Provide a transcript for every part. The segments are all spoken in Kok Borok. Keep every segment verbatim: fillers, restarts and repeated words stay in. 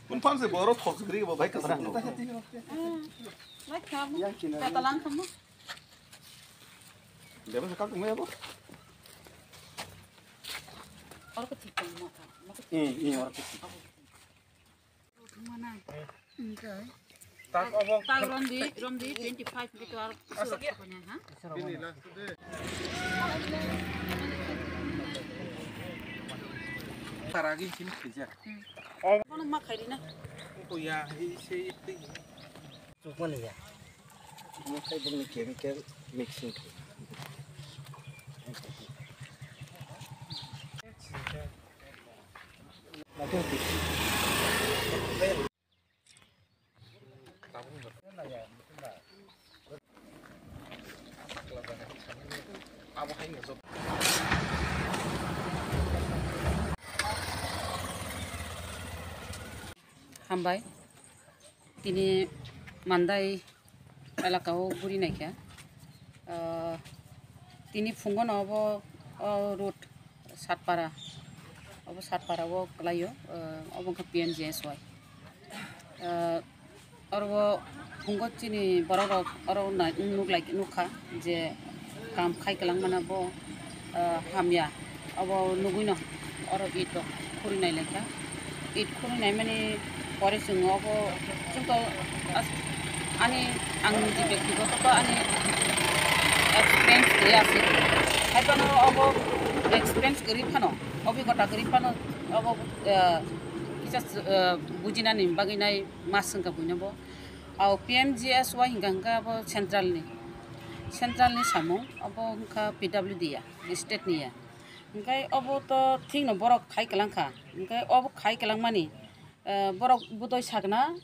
Kun phan se borok thok gri bo bai kasang no. Lai kham. Kata lang kham. Debo se kak mo yabo. Or ko thik mo. Hmm, hmm, or ko thik. Mana? Enjoy. Tak obo. Tak rom di, rom di twenty five gitu ar. Asal ya? Apa nih, ha? Ini lah. Taragi sini kerja. Hmm. Mana mak khairi na? Oh ya, ini sih itu. Chukmani ya. Mo khai bongni chemical mixing. Hambai. Tini Mandai elaka o guri naikha. Ah, tini phungo no obo, o road Satpara, obo Satpara o kwlaio, ah, obo wngkha P M G S Y. Ah, oro o phungo chini borok rok oro nai-, nuk lai, nukha je kam khai kwlangmano bo, ah, hamya. Obo nugwino oro it rok khuri nai laikha. It khuri nai mani pore chwng obo chwngto as-, ani ang niji bektigoto to ani experience kwrwi aswk. Haiphano obo experience kwrwi phano, obhigota kwrwi phano obo, eh, kisa, eh, bujinani bagwi nai ma swngkha buino bo. O P M G S Y hingka hingka abo central ni, central ni samung, abo wngkha P W D ya, state ni ya. Hingke obo to thik no borok khai kwlang kha, hingke obo khai kwlang mani, eh, borok budoi sakna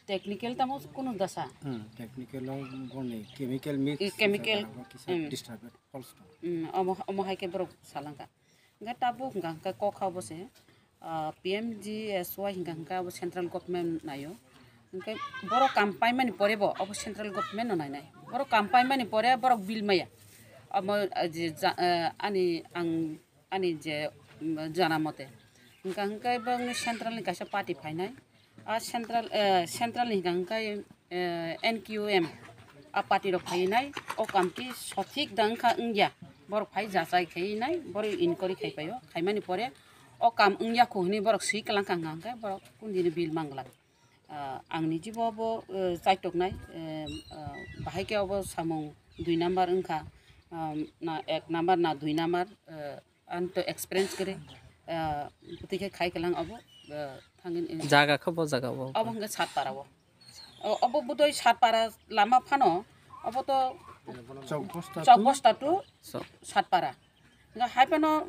technical tamo kunu dasa. Hmm, technical o boni chemical mix, eh, chemical, jaga rok kisa, hmm, disturbed false tong. Hmm, omo, omo hai khe borok salang kha. Hingke tabuk hingka hingke kok ha bo se, ah, P M G S Y hingka hingke abo central government naio. Hingke borok kam paimani pore bo abo central government no nainai. Borok kam paimani pore borok bill maya. Amo, ah, je ja-, ah, ani ang, ani je, mm, jana mote. Hingka hingke bongni central ni kaisa party phainai. A central, eh, central ni hingka hingke, eh, N Q M a party rok phainai, o kam ki sothik da wngkha wngya, borok phai jachai khainai, borok inquiry khai paio, khaimani pore o kam wngya kho hinui borok swi kwlang kha hwnka hwnkhe borok kundini bill manglak. Ah, ang ni jibo bo, eh, chaitoknai, eh, ah, bahai khe obo samung dui number wngkha, ah, na ek number na dui number, eh, Ang to experience kwrwi, ah, bwtwi khe khai kwlang obo, ah, thangin, eh, jaga khe bo jaga bo. Obo hwnkhe Satpara o. O, obo bwtwi Satpara lama phano, obo to Chowk bosta Chowk to. Bosta to So. Satpara. Nga hai phano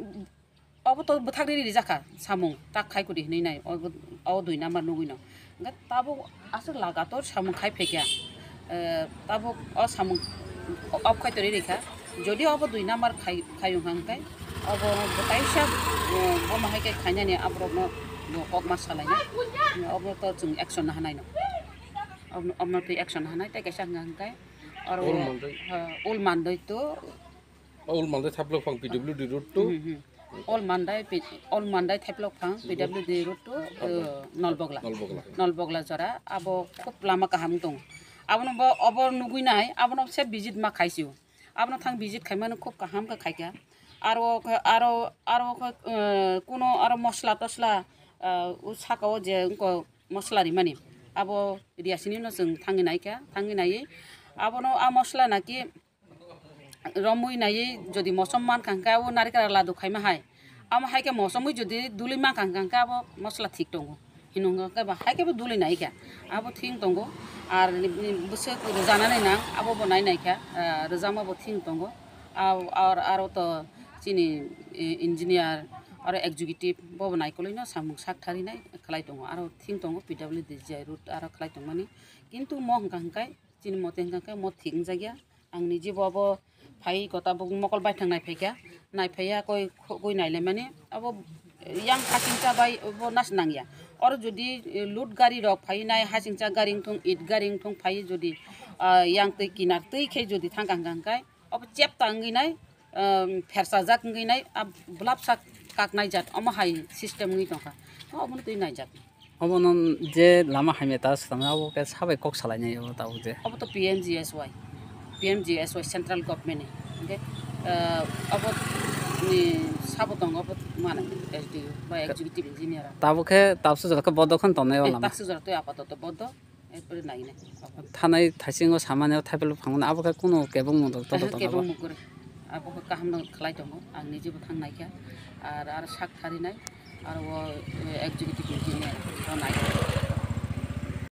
obo to bwthak riri rijak kha samung tak khai kudi hinwi nai, obo, obo dui number nugwi no. Hingke tabuk aswk lagator samung khai phaikha, eh, tabuk o samung off khai torwi rikha. Jodi obo dui number khai, khai wngkha hingke obo bo kaisa, eh, bono hai khe khainani aborokno bo kokma salainai. Obo to chwng action nahanai no. Obo, obo twi action nahanai tei kaisa hwnka hingke oro Ul Mandoi. Eh, Ul Mandoi to Ul Mandai Thaplok phang P W D road to. Hmm, hmm. Ul Mandai P-, Ul Mandai Thaplok phang P W D road to, uh, Nolbogla. Nolbogla. Nolbogla jora abo khub lama kaham tong. Abono bo obo nugui nai, abono se visit ma khaisio. Abono thang visit khaimano khub kaham kha khaikha. Aro kha, aro, aro kha, uh, kuno aro mosla tosla, uh, u saka o je wngko mosla rimani. Abo riya sini no chwng thangwi naikha, thangwi naiwi abono a mosla naki romwi naiwi jodi mosom mankha hwnkhe abo narikra ladu khaima hai. Amo hai khe mosomwi jodi duli mankha hwnkhe abo mosla thik tongo. Hino hwnkhe ba hai khe bo duli naikha. Abo thik tongo. Ar bwswk rwjanani nang abo bo nai naikha, ah, rwjakma bo thik tongo. Ar, ar, aro to chini, eh, engineer, aro executive bo bo naikolwi no samung sak tharinai khlai tongo. Aro thik tongo P W D G I road aro khlai tongmani. Kintu mo hwnkha hwnkhe chini mote hwnkha hwnkhe mo thik wngjakya. Ang ni jibo abo phai kota bo mokol baithang nai phaikha, nai phaiya koi khogwi nai laimani abo yang hasingcha bai bo nas nangya. Oro jodi, eh, load gari rok phai nai hasingcha gari wngthung, it gari wngthung phai jodi, ah, yang twi kinar twi khe jodi thangkha hwnkha hwnkhe abo chepta wngwi nai um, phersajak wngwi nai, a, blap sak kaknai jat, omo hai system wngwi tongkha. Obono twi naijak. Obono je lama hamya ta swtang abo khe sabai kok salainai abo tabuk je. Obo to P M G S Y, P M G S Y central government ni. Hingke, uh, abo ni sabo tongo abo manai S D O ba executive engineer. Tabuk khe tabsu jora khe bodo khon tongnai o Eh, lama. Tabsu jora twi apatoto bodo. Erpore nainai. Thanai thaisingo samani o thaipal phangmani abo khe kunu kebong mung tong tong Aha, tongo. Kebong mung kwrwi. Abo khe kaham no khlai tongo. Ang nijebo thang naikha. Ar, ar sak tharinai. Ar o, eh, executive engineer o nai.